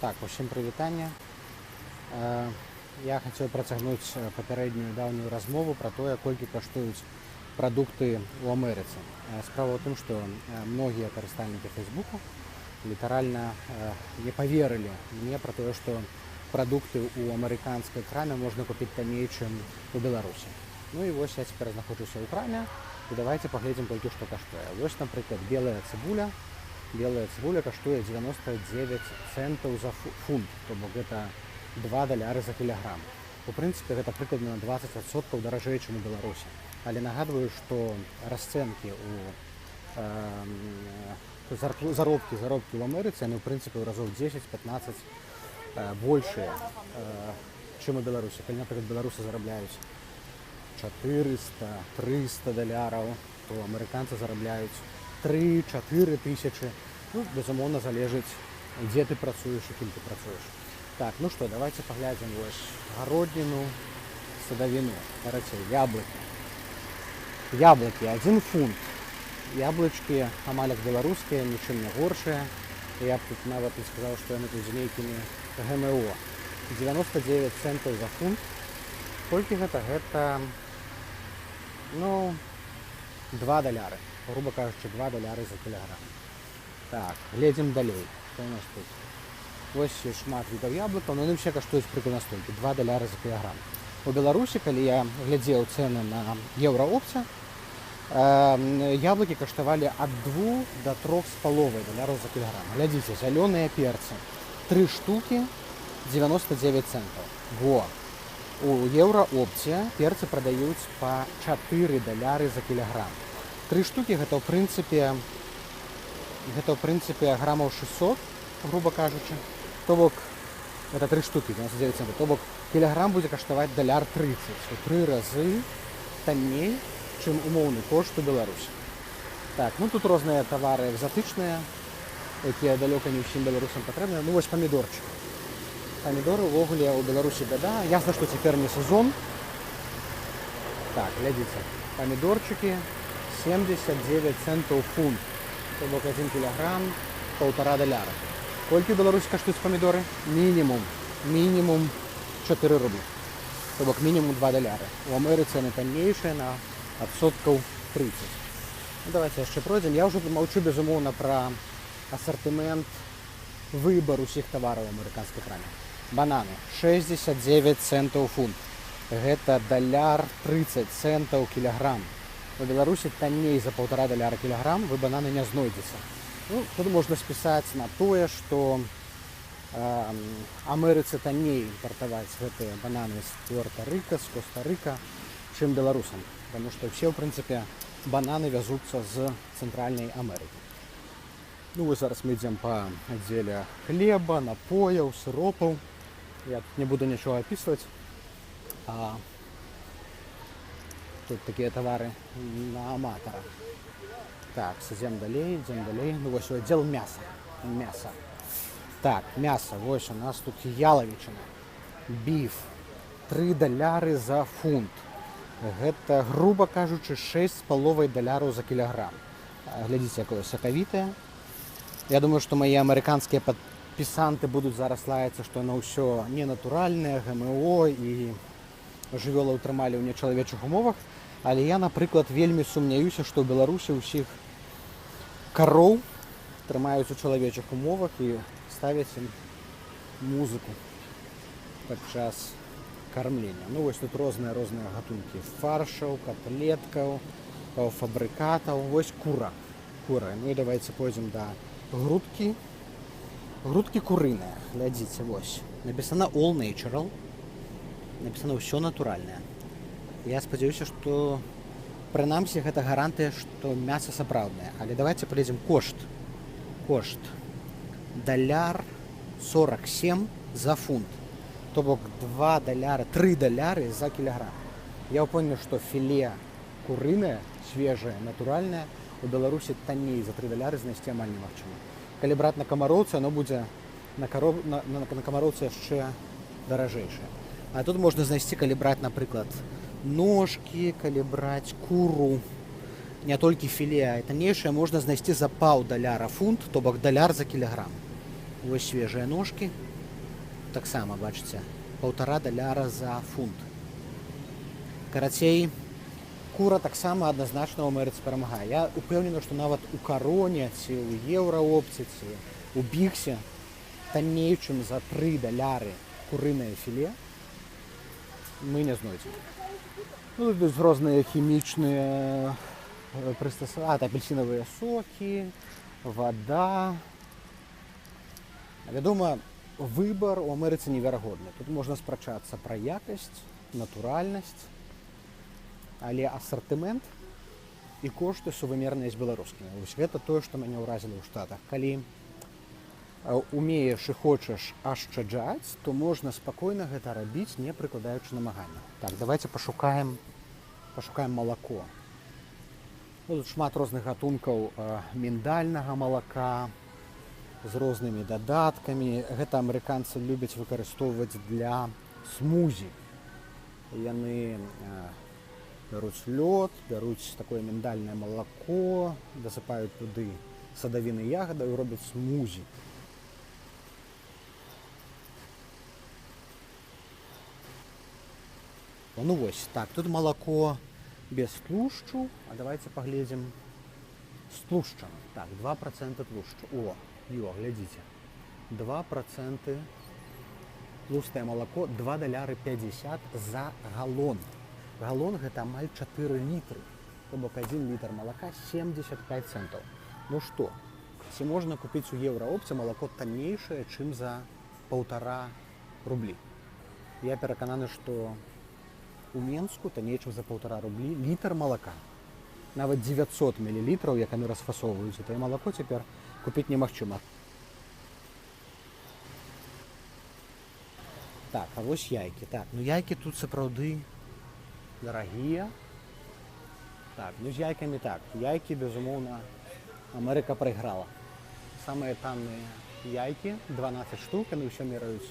Так, усім прывітанне. Я хацеў працягнуць папярэднюю даўнюю размову пра тое, колькі каштуюць прадукты ў Амерыцы. Справа ў тым, што многія карыстальнікі Фейсбуку літаральна не паверылі мне пра тое, што прадукты ў амерыканскай краме можна купіць танней, чым у Беларусі. Ну і вось я цяпер знаходжуся ў краме, і давайте паглядзім, колькі што каштуе. Вось, напрыклад, белая цыбуля. Белая цыбуля каштуе 99 центаў за фунт, то бок гэта 2 даляры за кілаграм. У прынцыпе, гэта прыкладна на 20% даражэй, чым у Беларусі. Але нагадваю, што расцэнкі у заробкі ў Амерыцы, яны ў прынцыпе ў разоў 10-15 большыя, чым у Беларусі. Калі, напрыклад, беларусы зарабляюць 400-300 даляраў, то амерыканцы зарабляюць 3-4 тысячы. Ну, безумоўна, залежыць, дзе ты працуеш і кім ты працуеш. Так, ну што, давайте паглядзім вось гародніну, садавіну. Карацей, яблыкі. Яблыкі 1 фунт. Яблычкі амаль як беларускія, нічым не горшыя. Я б тут нават не сказаў, што яны тут з нейкімі ГМО. 99 центаў за фунт. Колькі гэта? Гэта, ну, 2 даляры. Грубо кажучы, 2 даляры за кілаграм. Так, глядзім далей. Што у нас тут? Вось шмат відаў яблыкаў, но яны ўсе каштуюць прыкладна столькі, 2 даляры за кілаграм. У Беларусі, калі я глядзеў цэны на Еўраопце, яблыкі каштавалі ад двух до трох з паловай даляраў за кілаграм. Глядзіце, зялёныя перцы. Тры штукі 99 центаў. Во. У Еўраопце перцы прадаюць па 4 даляры за кілаграм. Тры штукі гэта ў прынцыпе грамаў 600, грубо кажучы. То бок это тры штукі 99 центаў. То бок кілаграм будзе каштаваць даляр 30. У тры разы танней, чым умоўны кошт у Беларусі. Так, ну тут розныя тавары экзатычныя, якія далёка не ўсім беларусам патрэбныя. Ну вось памідорчык. Памідоры ўвогуле ў Беларусі бяда. Ясна, што цяпер не сезон. Так, глядзіце. Памідорчыкі 79 центаў фунт. То бок 1 кілаграм 1,5 даляра. Колькі ў Беларусі каштуюць памідоры? Мінімум. Мінімум 4 рублі. То бок мінімум 2 даляры. У Амерыцы яны таннейшыя на адсоткаў 30. Ну, давайте яшчэ пройдзем. Я ўжо маўчу, безумоўна, пра асартымент, выбар усіх тавараў у амерыканскай краме. Бананы 69 центаў фунт. Гэта даляр 30 центаў кілаграм. У Беларусі танней за 1,5 даляра кілаграм вы бананы не знойдзеце. Ну, тут можна спісаць на тое, што Амерыцы танней імпартаваць гэтыя бананы з Пуэрта-Рыка, з Коста-Рыка, чым беларусам. Таму што ўсе, ў прынцыпе, бананы вязуцца з Цэнтральнай Амерыкі. Ну, вось зараз мы ідзем па аддзеле хлеба, напояў, сыропаў. Я тут не буду нічога апісваць. Тут такія тавары на аматара. Так, ідзем далей, ідзем далей. Ну вось аддзел мяса. Мяса. Так, мяса. Вось у нас тут ялавічына. Біф. 3 даляры за фунт. Гэта, грубо кажучы, 6,5 даляраў за кілаграм. Глядзіце, якое сакавітае. Я думаю, што мае амерыканскія падпісанты будуць зараз лаяцца, што яно ўсё ненатуральнае, ГМО і жывёла ўтрымалі ў нечалавечых умовах. Але я, напрыклад, вельмі сумняюся, што ў Беларусі ўсіх кароў трымаюць у чалавечых умовах і ставяць ім музыку падчас кармлення. Ну вось тут розныя гатункі фаршаў, котлеткаў, паўфабрыкатаў. Вось кура. Кура. Ну і давайте пойдзем да грудкі. Грудкі курыныя. Глядзіце, вось. Написано all natural. Написано ўсё натуральнае. Я спадзяюся, што прынамсі гэта гарантыя, што мяса сапраўднае. Але давайте паглядзім кошт. Кошт. Даляр 47 за фунт. То бок 2 даляры, 3 даляры за кілаграм. Я ўпэўнены, што філе курынае, свежае, натуральнае у Беларусі танней за 3 даляры знайсці амаль немагчыма. Калі браць на Камароўцы, оно будзе на Камароўцы яшчэ даражэйшае. А тут можна знайсці, калі браць, напрыклад, ножкі, калі браць куру, не толькі філе, а і таннейшае можна знайсці за паўдаляра фунт, то бок даляр за кілаграм. Вось свежыя ножкі. Таксама, бачыце, $1.50 за фунт. Карацей, кура таксама адназначна ў Амерыцы перамагае. Я упэўнены, што нават у Кароне ці ў Еўраопце ці у Біксе танней, чым за $3 курынае філе, мы не знойдзем. Ну, тут розныя хімічныя прыстасаванні, апельсінавыя сокі, вада. Вядома, выбар у Амерыцы неверагодны. Тут можна спрачацца пра якасць, натуральнасць, але асартымент і кошты сувымерныя з беларускімі. Вось гэта тое, што мяне ўразіла ў Штатах. Калі умееш і хочаш ашчаджаць, то можна спакойна гэта рабіць, не прыкладаючы намаганняў. Так, давайте пашукаем малако. Ну, тут шмат розных гатункаў міндальнага малака з рознымі дадаткамі. Гэта амерыканцы любяць выкарыстоўваць для смузі. Яны бяруць лёд, бяруць такое міндальнае малако, дасыпаюць туды садавіны ягоды і робяць смузі. Ну вось, так, тут малако без тлушчу, а давайте паглядзім з тлушчам. Так, 2% тлушчу. О, ё, глядзіце. 2% тлустае малако, $2.50 за галон. Галон гэта амаль 4 літры. То бок 1 літр малака 75 центаў. Ну што, ці можна купіць у Еўраопце малако таннейшае, чым за 1,5 рублі? Я перакананы, што у Менску танней, чым за 1,5 рублі літр малака. Нават 900 мл, як яны расфасоўваюць гэтае малако, цяпер купіць немагчыма. Так, а вось яйкі. Так, ну яйкі тут сапраўды дарагія. Так, ну з яйкамі так. Яйкі, безумоўна, Амерыка прайграла. Самыя танныя яйкі, 12 штук, яны ўсё мераюць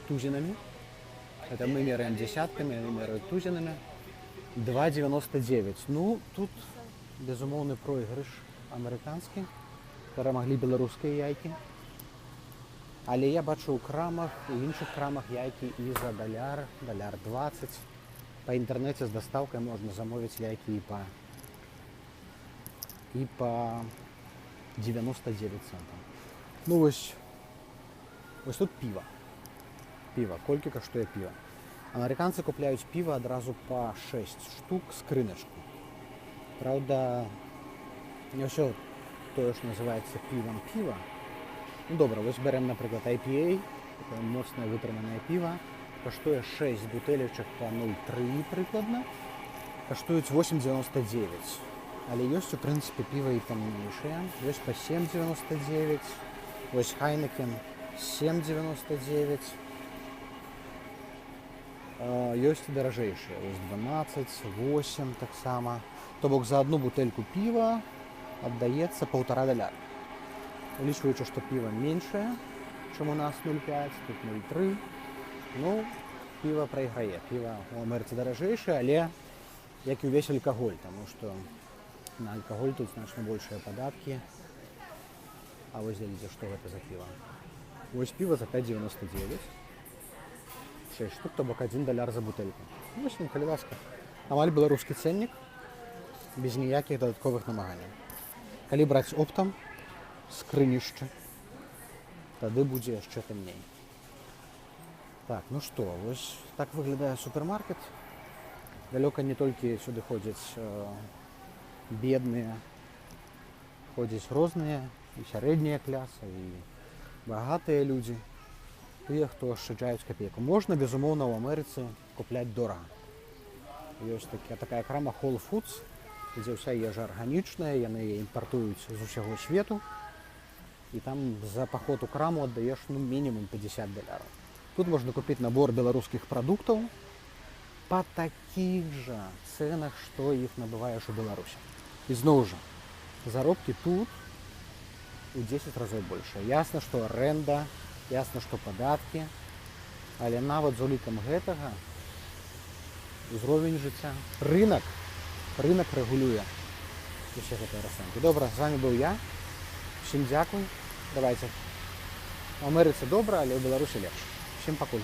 тузінамі. Это мы меряем десятками, они меряют тузинами. 2,99. Ну, тут безумоўны пройгрыш амерыканскі. Перамаглі беларускія яйкі. Але я бачу ў крамах, у іншых крамах яйкі і за даляр, $1.20. Па інтэрнэце з дастаўкай можна замовіць яйкі і па 99 центаў. Ну, вось тут піва. Піва. Колькі каштуе піва? Амерыканцы купляюць піва адразу па 6 штук скрыначку. Праўда, не ўсё тое, што называецца півам піва. Ну, добра, вось бярэм, напрыклад, IPA, такое моцнае вытрыманае піва. Каштуе 6 бутэлечак па 0,3 прыкладна. Каштуюць 8,99. Але ёсць, у прынцыпе, піва і таннейшае. Ёсць па 7,99. Вось Хайнекен 7,99. Ёсць і даражэйшыя, вось 12, 8 таксама. То бок за одну бутэльку піва аддаецца $1.50. Улічваючы, што піва меншае, чым у нас 0,5, тут 0,3. Ну, піва прайграе. Піва ў Амерыцы даражэйшае, але як і ўвесь алкаголь, таму што на алкаголь тут значна большыя падаткі. А вось глядзіце, што гэта за піва. Вось піва за 5,99. 6 штук, то бок $1 за бутэльку. Вось вам, калі ласка. Амаль беларускі цэннік, без ніякіх дадатковых намаганняў. Калі браць оптам, скрынішча, тады будзе яшчэ танней. Так, ну што, вось так выглядае супермаркет. Далёка не толькі сюды ходзяць бедныя, ходзяць розныя, і сярэднія клясы, і багатыя людзі. Тыя, хто ашчаджаюць капейку. Можна, безумоўна, ў Амерыцы купляць дорага. Ёсць такая крама Whole Foods, дзе ўся ежа арганічная, яны яе імпартуюць з усяго свету. І там за паход у краму аддаеш, ну, мінімум $50. Тут можна купіць набор беларускіх прадуктаў па такіх жа цэнах, што іх набываеш у Беларусі. І зноў жа, заробкі тут у 10 разоў большыя. Ясна, што арэнда, ясна, што падаткі, але нават з улікам гэтага узровень жыцця, рынок рэгулюе усе гэтыя расцэнкі. Добра, з вамі быў я. Усім дзякуй. Давайте. У Амерыцы добра, але ў Беларусі лепш. Усім пакуль.